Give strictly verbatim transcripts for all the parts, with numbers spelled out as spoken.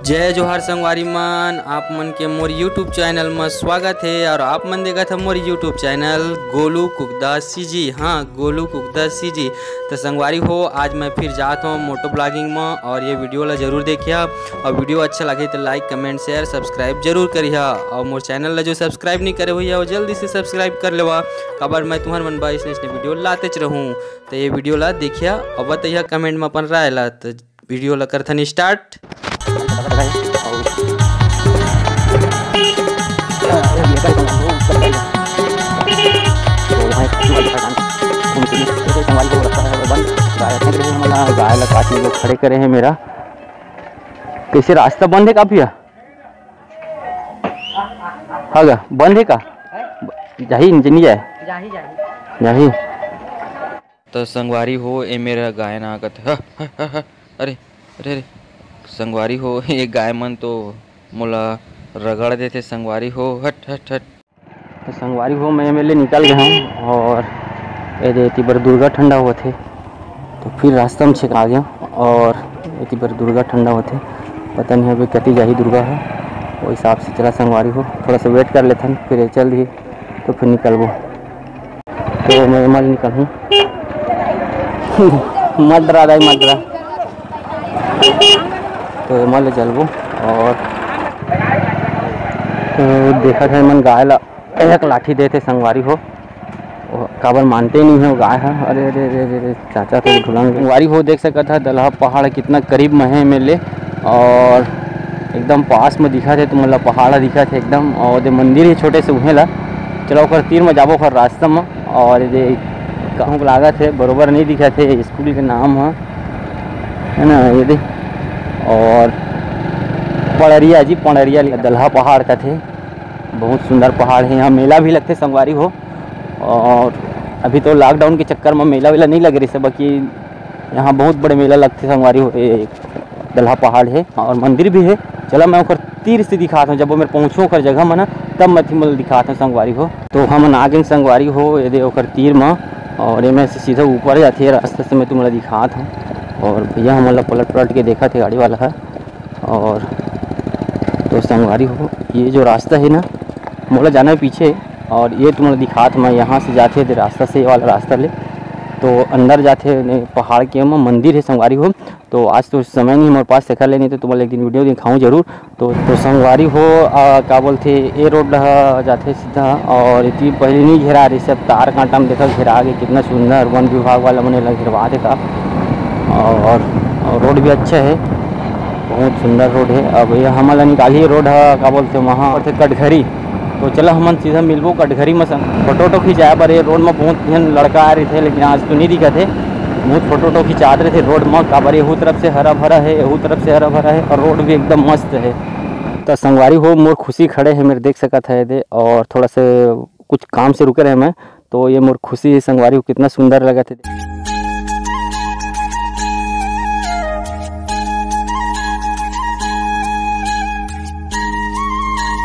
जय जोहार संगवारी मन, आप मन के मोर YouTube चैनल म स्वागत हे और आप मन देखत ह मोर YouTube channel Golu Kukda CG. हाँ, गोलू कुकदा सीजी। तो संगवारी हो, आज मैं फिर जात हूँ मोटो ब्लॉगिंग म और ये वीडियो ला जरूर देखिया और वीडियो अच्छा लगे तो लाइक, कमेंट, शेयर, सब्सक्राइब जरूर करिहा। और मोर चैनल ला जो सब्सक्राइब नहीं करे हुई है, वो जल्दी से सब्सक्राइब कर लेवा, काबर मैं तुम्हर मन बर इसने इसने वीडियो लातेच रहूँ। तो ये वीडियो ला देखिया और बताइया कमेंट में अपन राय ला। तो वीडियो ला करथन स्टार्ट। गाय ला काट के लोग खड़े करे हैं मेरा। कैसे रास्ता बंद है का भैया? हाँ गा, बंद है का? जाही नहीं जाए? जाही, जाही। जाही। तो संगवारी हो, ए मेरा गाय ना कथे, ह, ह, ह, ह, अरे, अरे, अरे, संगवारी हो, ये गाय मन तो मोला रगड़ देथे संगवारी हो, हट, हट, हट। तो संगवारी हो, मैं एमे ले निकल गया हूँ और ये दे एती बर दुर्गा ठंडा हुआ थे, तो फिर रास्ता में छेका गया और एती बर दुर्गा ठंडा हुआ थे। पता नहीं अभी कति जाही दुर्गा है, वो हिसाब से चला संगवारी हो, थोड़ा सा वेट कर लेथन, फिर ये चल दी तो फिर निकलबो। तो मैं एमा ले निकलहूँ। मत डरा दाई, मत डरा। तो एमा ले चलबो और तो देखत है मन गाय ला एक लाठी देथे संगवारी हो। वो काबर मानते ही नहीं है वो गाय है। अरे, अरे, अरे, अरे, अरे, चाचा तो ढुलंग संगवारी हो, देख सकत है दलहा पहाड़ कितना करीब में है एमे ले और एकदम पास में दिखत है, तुमन ला पहाड़ दिखत है एकदम। और दे मंदिर है छोटे से उहें ला। चलो ओकर तीर में जाबो ओकर रास्ता में। और ये दे कहूँ लागत है, बरोबर नहीं दिखत है स्कूल के नाम ह, है ना, ये दे। और पड़रिया जी, पड़रिया दलहा पहाड़ कथे, बहुत सुंदर पहाड़ है। यहाँ मेला भी लगथे संगवारी हो, और अभी तो लॉकडाउन के चक्कर में मेला वेला नहीं लगे रहिसे, बाकी यहाँ बहुत बड़े मेला लगथे संगवारी हो। ए, दलहा पहाड़ है और मंदिर भी है। चला मैं ओकर तीर से दिखात हूँ, जब वो मेर पहुँचहूँ ओकर जगह में ना, तब मैं तुमन ला दिखात हूँ संगवारी हो। तो हमन आ गेन संगवारी हो, ये दे ओकर तीर में, और एमे से सीधा ऊपर जाथे रास्ता से मैं तुमन ला दिखात हूँ। और भैया हमन ला पलट पलट के देखत हे गाड़ी वाला ह। और तो संगवारी हो, ये जो रास्ता है ना, मोला जाना है पीछे, और ये तुमन ला दिखात मैं यहाँ से जाथे दे रास्ता से, ये वाला रास्ता ले तो अंदर जाथे ने पहाड़ के म मंदिर है संगवारी हो। तो आज तो समय नहीं हमारे पास, देखा ले, नहीं तो तुम्हारे एक दिन वीडियो दिखाऊँ जरूर। तो, तो संगवारी हो, आ, का बोलथे, ए रोड ह जाथे सीधा, और इतनी पहले नहीं घेरा रही, सब तार कांटा में देखा घेरा के, कितना सुंदर वन विभाग वाला मने लग घेरवा देता। और, और रोड भी अच्छा है, बहुत सुंदर रोड है। अब ये हमन ला निकाली रोड ह, का बोलथे, वहाँ पड़थे कटघरी। तो चला हमन सीधा मिलबो कटघरी में संग। फोटो वोटो खिंचाए बर ये रोड में बहुत झन लड़का आ रहिथे, लेकिन आज तो नहीं दिखत हे। बहुत फोटो वोटो खिंचात रहिथे रोड में, काबर एहू तरफ से हरा भरा है, एहू तरफ से हरा भरा है और रोड भी एकदम मस्त है। तो संगवारी हो, मोर खुशी खड़े है मेरे, देख सकत है दे, और थोड़ा से कुछ काम से रुके रहे मैं, तो ये मोर खुशी है संगवारी हो, कितना सुंदर लगत है।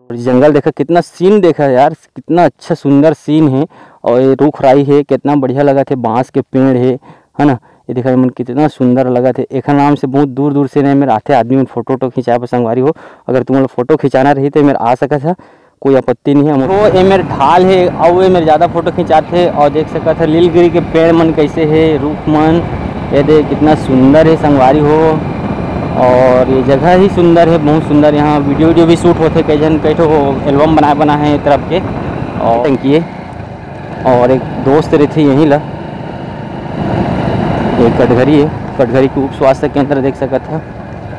और जंगल देखा, कितना सीन देखा यार, कितना अच्छा सुंदर सीन है। और ये रुख राई है, कितना बढ़िया लगत है, बांस के पेड़ है, है ना। ये देखा मन कितना सुंदर लगत है। एखर नाम से बहुत दूर दूर से ने मेर आथे आदमी मन फोटो वोटो खिंचाए बर संगवारी हो। अगर तुमन ला फोटो खिंचाना रही तो मेर आ सकत है, कोई आपत्ति नहीं है। तो ये मेर ढाल है, अउ ये मेर ज़्यादा फोटो खिंचाथे। और देख सकत है लीलगिरी के पेड़ मन कैसे है, रुख मन, ये दे कितना सुंदर है संगवारी हो। और ये जगह ही सुंदर है, बहुत सुंदर। यहाँ वीडियो वीडियो भी शूट होथे, कई झन कई ठो एल्बम बनाए बना है ये तरफ के। और टंकी है, और एक दोस्त रहिथे यहीं ला, ये कटघरी है, कटघरी के उप स्वास्थ्य केंद्र देख सकत है,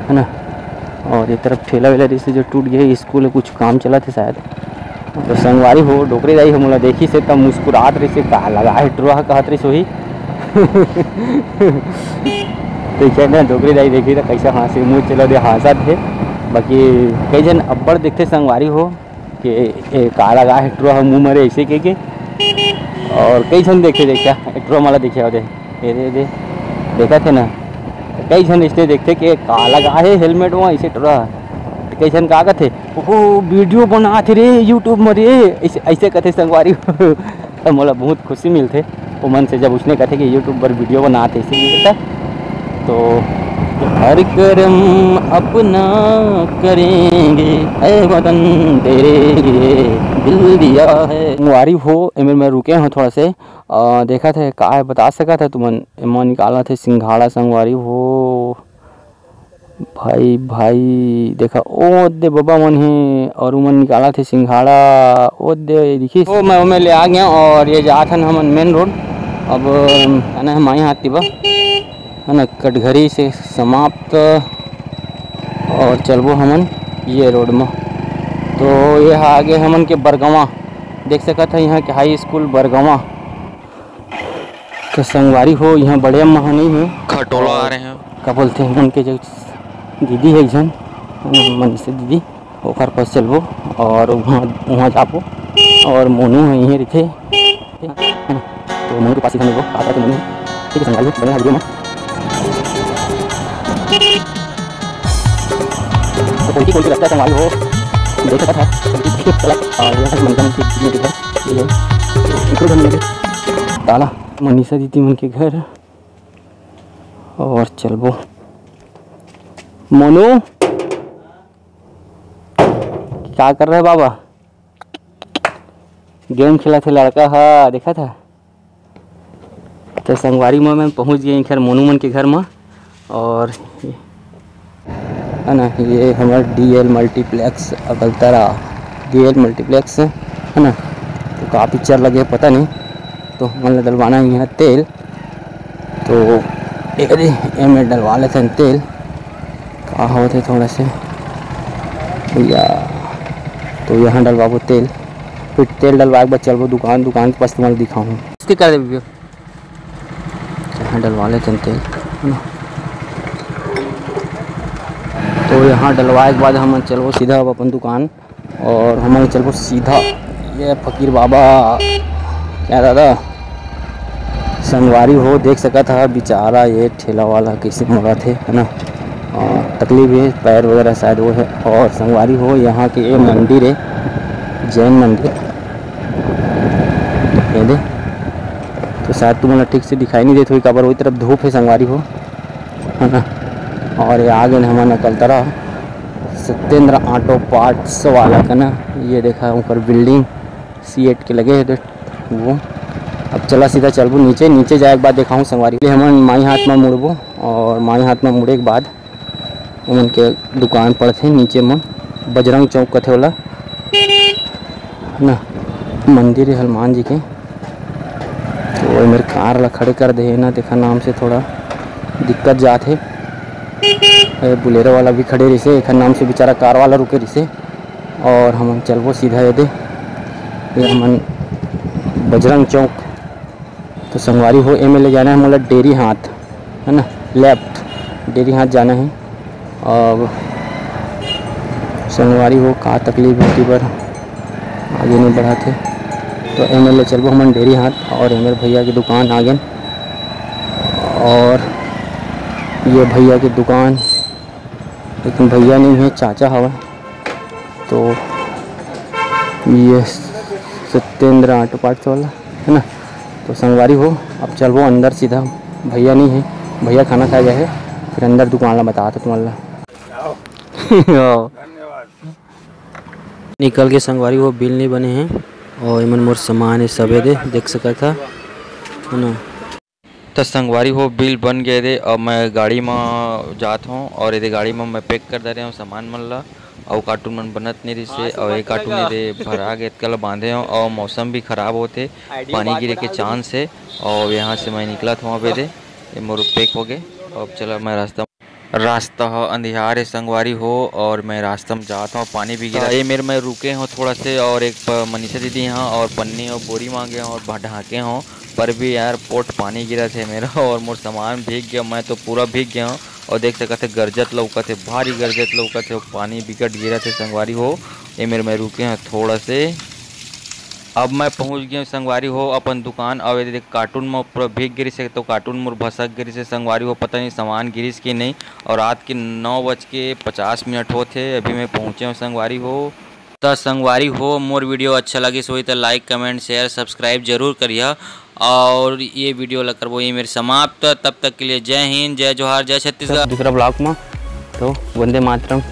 है ना। और ये तरफ ठेला वेला जैसे जो टूट गया, स्कूल है, कुछ काम चलत है शायद। तो संगवारी हो, डोकरी दाई हो मोला देखिस हे त मुस्कुरात रहिस हे, "का लगा हे टुरा?" कहत रहिस होही। ठीक है ना, डोकरी दाई देखी त कैसे हाँसी, मुँह चला दे हाँसत हे। बाकी कई झन अब्बड़ देखथे संगवारी हो कि ए, का लगा हे टुरा ह मुँह मरे ऐसे के, के। और कई झन देखे, देखा टुरा मला देखा दे, ये दे, दे, देखा थे ना। कई झन इसने देखथे कि का लगा हे हेलमेट में ऐसे टुरा। तो कई झन का कथे, "ओहो, वीडियो बनात हे रे YouTube में रे," ऐसे, ऐसे कथे संगवारी। तो मोला बहुत खुशी मिलथे ओ मन से, जब उसने कथे कि YouTube पर वीडियो बनात हे, ऐसे नहीं कहता। तो हर करम अपना करेंगे, ऐ वतन तेरे लिए दिल दिया है। संगवारी हो, एमेर मैं रुके हंव थोड़ा से, अ, देखत हे का हे, बता सकत हे तुमन? एमा निकालत हे सिंघाड़ा संगवारी हो। भाई, भाई, देखा, ओ दे बबा मन हे, और उमन निकालत हे सिंघाड़ा, ओ दे, दिखिस। ओ, मैं, मैं ले आ गया, और ये जात हन हमन मेन रोड। अब जाना है माई हाथ तिबा, है ना, कटघरी से समाप्त, और चलबो हमन ये रोड में। तो ये आगे हमन के बरगवा, देख सकत है यहाँ के हाई स्कूल बरगवा। तो संगवारी हो, यहाँ बड़े अम्मा ह नहीं है, खटोला आ रहे हैं। का बोलते हैं उनके जो दीदी है एक झन, मनीषा दीदी, ओकर पास चलबो और वहाँ, वहाँ जाबो। और मोनू है यहीं रहिथे, तो मोनू के पास ही हम लोग आता है, तो मोनू, ठीक है संगवारी हो, बने रहा वीडियो में। तो कोई कोई रास्ता संगवारी हो, देख सकता है, चला, और यहाँ से मंदिर के, ये, इधर हम लोग ताला मनीषा दीदी मन के घर। और चलबो। मोनू, क्या कर रहा है बाबा? गेम खेलत हे लड़का ह, देखत ह। तो संगवारी में मैं पहुंच गए इनकर मोनू मन के घर में। और है ना, ये हमर डीएल मल्टीप्लेक्स अगलतरा, डीएल मल्टीप्लेक्स है ना। तो का पिक्चर लगे पता नहीं, तो हमन ला डलवाना ही है तेल। तो एकरे एमे डलवा लेथन तेल, का होत हे थोड़ा से भैया। तो यहाँ डलवाबो तेल, फिर तेल डलवाए के बाद चलबो दुकान, दुकान के पास तुम्हारा दिखाऊँ। इसके कर दे भैया, यहाँ डलवा लेथन तेल, है ना। तो यहाँ डलवाए के बाद हम चलबो सीधा अब अपन दुकान, और हम चलबो सीधा ये फकीर बाबा, क्या दादा, संगवारी हो, देख सकत हा बेचारा ये ठेला वाला कैसे मुड़त हे, है ना। और तकलीफ है, पैर वगैरह शायद वो है। और संगवारी हो, यहाँ के ये मंदिर है, जैन मंदिर, ये दे। तो शायद तुमन ला ठीक से दिखाई नहीं देत होही, काबर वही तरफ धूप है संगवारी हो, है ना। और ये आ गए हमन अकलतरा सत्येंद्र ऑटो पार्ट्स वाला का ना, ये देखा ऊपर बिल्डिंग सीएट के लगे है, तो वो अब चला सीधा चलबो नीचे। नीचे जाए के बाद देखाऊँ संगवारी, हमन माई हाथ में मुड़बो, और माई हाथ में मुड़े के बाद उमन के दुकान पड़थे नीचे म, बजरंग चौक कथे ओला, है ना, मंदिर है हनुमान जी के। तो वो मेरे कार ला खड़े कर दे ना, देखा नाम से थोड़ा दिक्कत जात हे। ए, बुलेरो वाला भी खड़े रहिसे, एखर नाम से बेचारा कार वाला रुके रहिसे। और हमन चलबो सीधा ये दे, ये हमन बजरंग चौक। तो संगवारी हो, एमे ले जाना है मोला डेरी हाथ, है ना, लेफ्ट डेरी हाथ जाना है। अब संगवारी हो, का तकलीफ होती बर आगे नहीं बढ़ाते, तो एमे ले चलबो हमन डेरी हाथ। और एमेर भैया की दुकान आगे, और ये भैया की दुकान, लेकिन भैया नहीं है, चाचा हवा। तो ये सत्येंद्र ऑटो पार्ट्स वाला है ना। तो संगवारी हो, अब चलबो अंदर सीधा, भैया नहीं है, भैया खाना खा गया है, फिर अंदर दुकान ला बता तो तुम्हारा। निकल के संगवारी हो, बिल नहीं बने हैं, और एमन मोर सामान है सबे दे, देख सकत हा, है ना। त संगवारी हो, बिल बन गए रे। अब मैं गाड़ी म जात हूँ और एदे गाड़ी म मैं पैक कर दे रहे हूँ सामान मन ला। अउ कार्टून मन बनत नहीं रहिसे, हाँ, अउ एक कार्टून एदे भरा के एतका ला बांधे हूँ। अउ मौसम भी खराब होते, पानी गिरे के चांस है। और यहाँ से मैं निकलत हूँ अब एदे, ये मोर पैक हो गए। अब चला मैं रास्ता रास्ता ह अंधियार हे संगवारी हो, और मैं रास्ता में जात हूँ, पानी भी गिरा। ये मेर मैं रुके हूँ थोड़ा से, और एक प-, मनीषा दीदी यहाँ और पन्नी और बोरी मांगे हूँ और ढाके हूँ, पर भी यार पोट पानी गिरा थे मेरा और मोर सामान भीग गया, मैं तो पूरा भीग गया हूँ। और देख सकत है गरजत लौकत है, भारी गरजत लौकत है, पानी बिकट गिरा थे संगवारी हो। ये मेर मैं रुके हूँ थोड़ा से, अब मैं पहुंच गया हूँ संगवारी हो अपन दुकान। अब ये देख कार्टून में पूरा भीग गिरिस है, तो कार्टून मोर भसक गिरिस है संगवारी हो, पता नहीं सामान गिरिस कि नहीं। और रात के नौ बज के पचास मिनट होत हे, अभी मैं पहुंचे हूँ संगवारी हो। त संगवारी हो, मोर वीडियो अच्छा लगिस होही त like, comment, share, subscribe जरूर करिहा। और ये वीडियो ला करबो ये मेर समाप्त। तब तक के लिए जय हिंद, जय जोहार, जय छत्तीसगढ़। दूसरा ब्लॉग में तो वंदे मातरम।